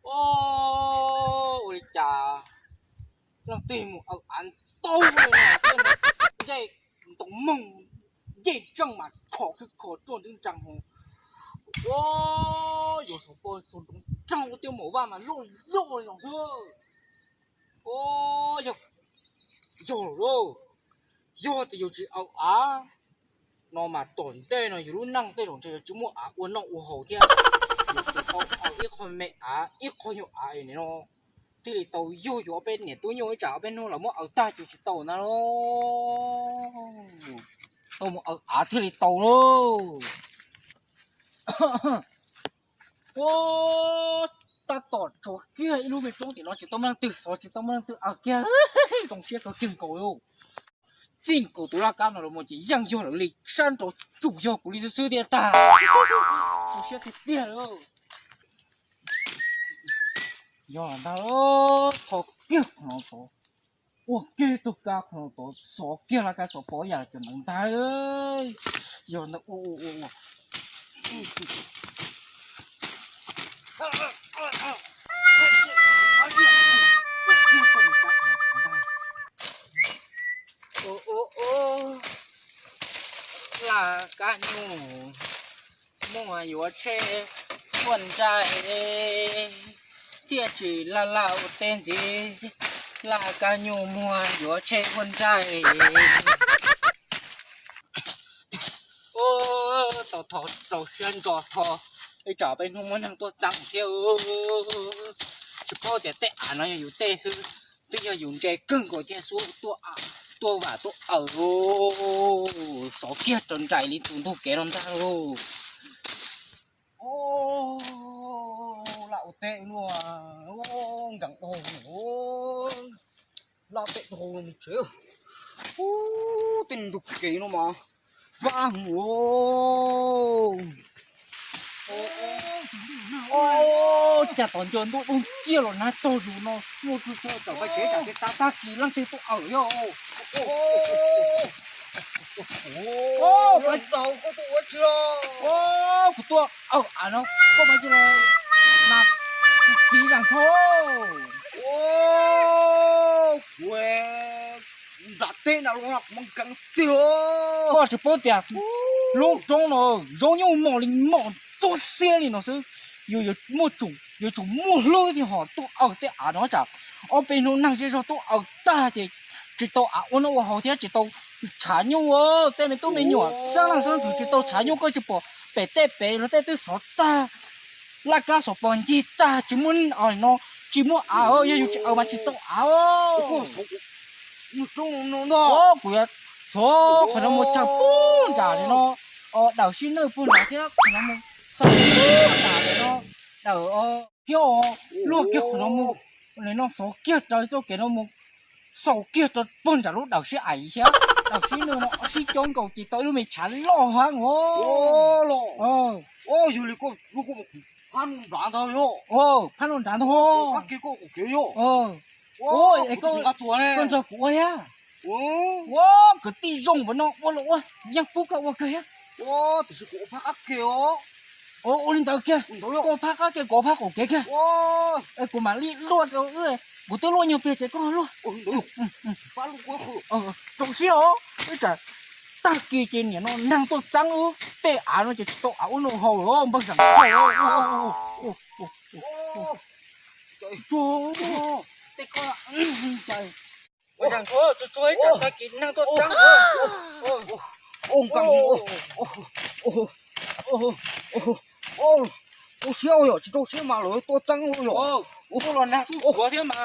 Ua li cas leej twg mus aws av ntau li no, ncej ntoo moog, ncej tseej mas khov khwb khov ruaj nrwb nreeg hos. Ua, yog xyov puas xyov ntoo tseej ua tiag, maum vaj mas loj loj li no xwb. Ua, yog, yog lawm, yog tias yus tsis aws av no mas tom ntej no yus lub neej tej zaum ntshe yuav tsis muaj av ua noj ua haus thiab. Yus tsis tau aws ib qho me av, ib qho nyuag av no thiaj li tau yug yus ob peb niam tub nyuj ib tsam ob peb hnub los muab aws tag ces tsis tau ntag lauj. Tau mus aws av thiaj li tau lauj. Ua, tab tom tsuas kiag ib lub me roob tim no tsis tau muaj leej twg xov, tsis tau muaj leej twg aws kiag. Zoo siab kawg kiag nkaus lauj. Txij nkaus tus laj kab no los mus ces yeej yog lawv li, sab nraud tsuas yog kuv li xwb xwb thiab tag. Zoo siab tiag tiag lauj. Yog ntag, tho kiag qhov no tod, ua kiag tug kab qhov no tod, xov kiag laj kab xov pov yam cov ntawd ntag. Yog ntag, ua ua ua ua. Ua ua ua, laj kab nyuj muag yuav tsheb huaj nraim, thiaj tsis laj laj ua teb ntxiv, laj kab nyuj muag yuav tsheb huaj nraim. Ua, tau thov rau siab ntso tho, ib tsam peb hnub muaj neeg tuaj txeeb thiab. Tsis paub tias tej av no yog yus tej xwb, twb yog yus ntse kawg nkaus thiaj xub tuaj, tuaj vam tuaj aws, xov kiag rau nraim li tus ntug kev no ntag lauj. Ua, laj ua teb luaj, nkees dhau, laj teb dhau mus tsev. Ub, tej ntug kev no mas fab heev. Cas tom ncua ntuj dub ciaj los nag tog zus no, muaj tsuj tsuag tsam pais tsev tsam kev tas tag kis leej twg tuaj aws thiab. Kuv tuaj aws av no, koj mas tsis los mas txiv zam kho. Kuv nram teb na los kuv mas nkees tiag. Koj tsis paub tias lub roob no zoo nyuj mos li mos ntsuab xiab li no xwb. Yus yuav muaj tsum, yuav tsum muaj hlwb thiaj ho tuaj aws tej av no tsam ob peb hnub neeg zej zog tuaj aws tag ces tsis tau av ua noj ua haus thiab tsis tau tshav nyuj. Tej me tub me nyuam xab leej xab ntxwv tsis tau tshav nyuj, koj tsis pom pem tej pem los tej twb xov tag, laj kab xov pos ncig tag tsis muaj, no tsis muaj av, yog yus tsis aws mas tsis tau av. Kuv yuav xov qhov no mus tshaj pub nram li no, dawm sib nawj pug nram thiab qhov no mus xaus pub nram li no, dawm thiab luaj kiag qhov no mus, li no xov kiag raws txoj kev no mus xaus kiag rau pug nram lub dawm sib aim thiab dawm sib nawj no sib coob nkaus ces tau ib lub me tshav loj heev os. Yog li koj phab no nrad ntag, phab no nrad ntag. Koj nrog kuv ua thiab. Ua kwv tij zoo npaum no ua los ua, yeej pub koj ua kawg thiab. Tiam sis kuv ua phab qab ke os. Ua li ntawd kiag, koj ua phab qab ke kuv ua phab qaum kev kiag. Kuv mam li luaj rau wb, kuv twb luaj nyuag pliag ces koj luaj. Rau siab os, ib tsam tag kis ces niam no neeg tuaj txeeb wb tej av no ces tsis tau av ua noj haus lawm npawg Zeem Khauj. Ua Zeem Khauj, tsuag tsuag ib tsam tag kis neeg tuaj txeeb. Rau siab yom, tsis rau siab mas lawv tuaj txeeb yom. Ua los nag xub xuav thiab mas.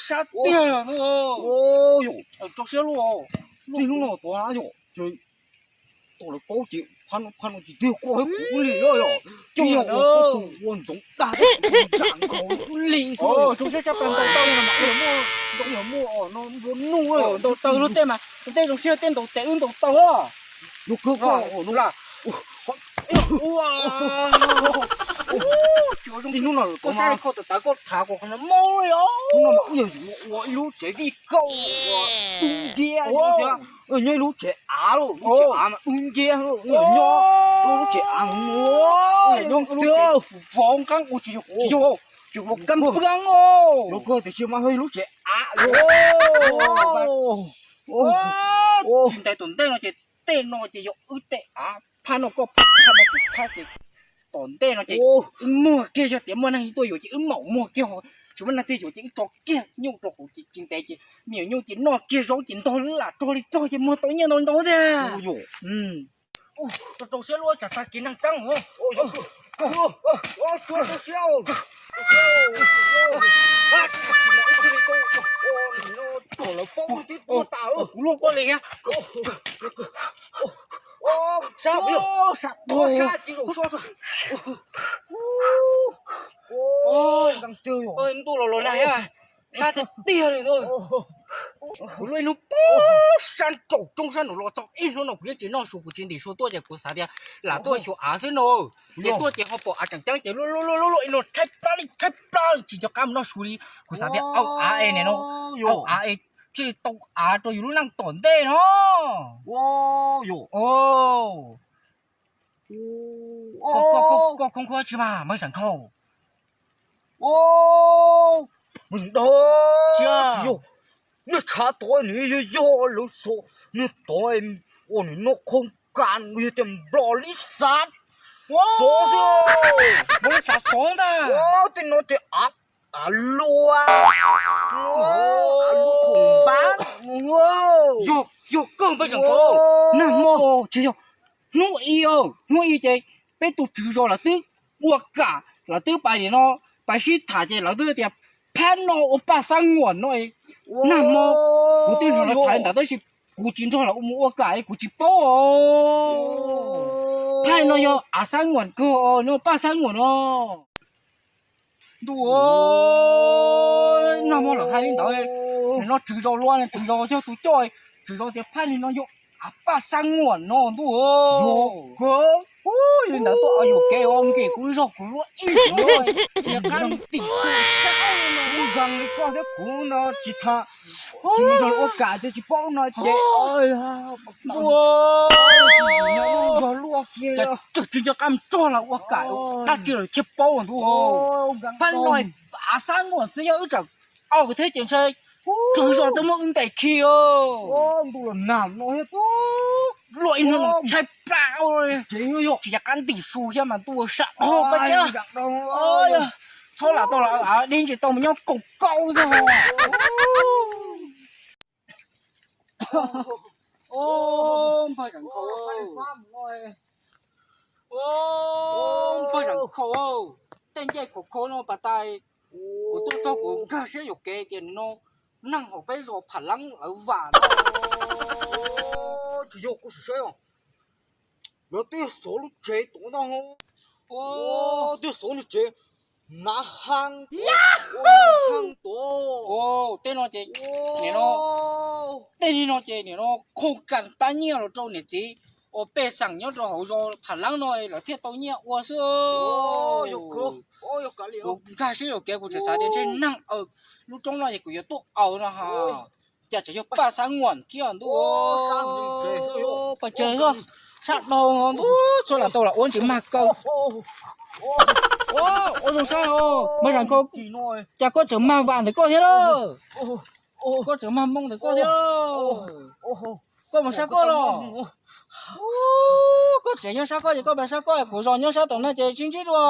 Sab tiag. Rau siab luaj. Txij hnub no tuaj na yom, ces tau lawv paub ces phab no ces twb yog koj thiab kuv li yom. Coj yog ua koj tus ua ntxoov dag, Zeem Khauj li xwb. Rau siab tshaj plaws ntaus taw no mas, ntau yog muaj no nplua nuj, ntaus taw lub tej mas tej zoo siab tej ntaus tes wb ntaus taw. Yog kawg koj no. Tsis ua zoo, hnub no koj sab li koj tawv tawv koj tham kuv qhov no mob li os. Hnub no mas wb yog ua ib lub tsev vij kauj uas dub nciab, nyob ib lub tsev av, lub tsev av mas dub nciab, nyob lub tsev av, nyob lub tsev vov nqeeb ua tsis yog, tsis yog, tsis yog kab npab os, tiam sis mas yog ib lub tsev av. Tsis ntev tom ntej no ces tej no ces yog wb tej av, phab no koj phab, phab no kuv phab ces tom ntej no ces wb muag kiag, yog tias muaj neeg tuaj yuav ces wb maum muag kiag, tsis muaj neeg tuaj yuav ces wb tso kiag nyuj rau hauv ces tsis ntev ces me nyuam nyuj ces noj kiag zaub ces ntog lam rog li rog ces muag tau nyiaj ntau ntau tiag. Rau rau siab luaj tsam tag kis neeg txeeb. Kuv luaj koj li. Sab, sab, sab. Ntuj los los nag, sab tiag tiag li. Kuv luaj ib hnub puag sab nraum roob sab nraum los txog ib hnub no kuv yeej tsis noj su, kuv tsis ntim su tuaj ces kuv xav tias lam tuaj xyuas av xwb no. Ces tuaj ces ho pom av tseem ceeb ces luaj luaj luaj luaj ib no tshaib plab li tshaib plab tsis nco qab mus noj su li. Kuv xav tias au av es niam no, au av es thiaj li tau av rau yus lub neej tom ntej no. Koj khoob khuab tsis mas Maj Zeem Khauj. Maj Zeem Dawb, tsis yog, nej tshav tod nws yog yog lawv xov, nej tod ua nws noj khoob kas yog tias nplog li xav xov xwb. Nplog li xav xov ntag. Tej no ces av, av luaj, av luaj khoom npab. Yog, yog kawg Maj Zeem Khauj, nag hmo tsis yog, hnub i, hnub i ces peb tus tswv zos lawv twb ua kam, lawv twb pais nim no pais sib tham ces lawv twb tias phab no ua paj xab nguam no. Nag hmo kuv twb nrog lawv tham ntawd tab sis kuv tsis nrog lawv mus ua kam kuv tsis paub. Phab no yog av xab nguam kawg, no paj xab nguam no. Ntuj, nag hmo lawv hais li ntawd, nim no tswv zos luaj, tswv zos yog tus coj, tswv zos tias phab li no yog av paj xab nguam no ntuj. Yog li ntawd tuaj yuam kev ua nkim kuv zog kuv luaj ib hnub tsis qab ntim su sab no. Nkees li koj thiab kuv no tsis tham, tsis nrog ua kam ces tsis paub no ces. Ntuj, zog luaj kiag, tsis nco qab mus txog los ua kam dab tsi los thiaj paub ntuj. Phab no av xab nguam xwb yog wb tseem au thiab ces ntshe tswv zos twb muab wb ntes khi. Ntuj los nag no thiab, luaj ib hnub no tshaib plab, tsis nco qab ntim su thiab mas ntuj sab dhau pab cab. Txhob lam tau los av dib ntsis tau mus nyob kaum kaum xwb. Npawg Zeem Khauj, npawg Zeem Khauj, tej ncej khov kho no pas tas kuv tuaj txog kuv nkag siab yuam kev tias nim no neeg hauv peb zos Pham Leeb lawv vam no. Tsis yog kuv sim saib os, lawv twb xov lub tsev tom ntej no, twb xov lub tsev, nav hab, nav hab tod. Tej no ces nim no, tej li no ces nim no khooj kam pab nyiaj los rau niam txiv uas pej xeem nyob rau hauv zos Pham Leeb no lawv thiaj tau nyiaj ua xwb. Kuv nkag siab yuam kev kuv tseem xav tias ntshe neeg aws lub roob no es kuv yuav tuaj aws no ha. Cas tseem yog paj xab nguam thiab ntuj. Paj tsawg zog sab dhau ntuj, txhob lam tau los ua ntsis mag kaw. Ua zoo saib os, Maj Zeem Khauj, cas koj tseem mag vam ntawm koj thiab lawm. Koj tseem mag moo ntawm koj thiab. Koj mus saib koj los. Koj tseem nyob sab koj ces koj mus saib koj, kuv zos nyob sab tom no ces sib ntsib dua.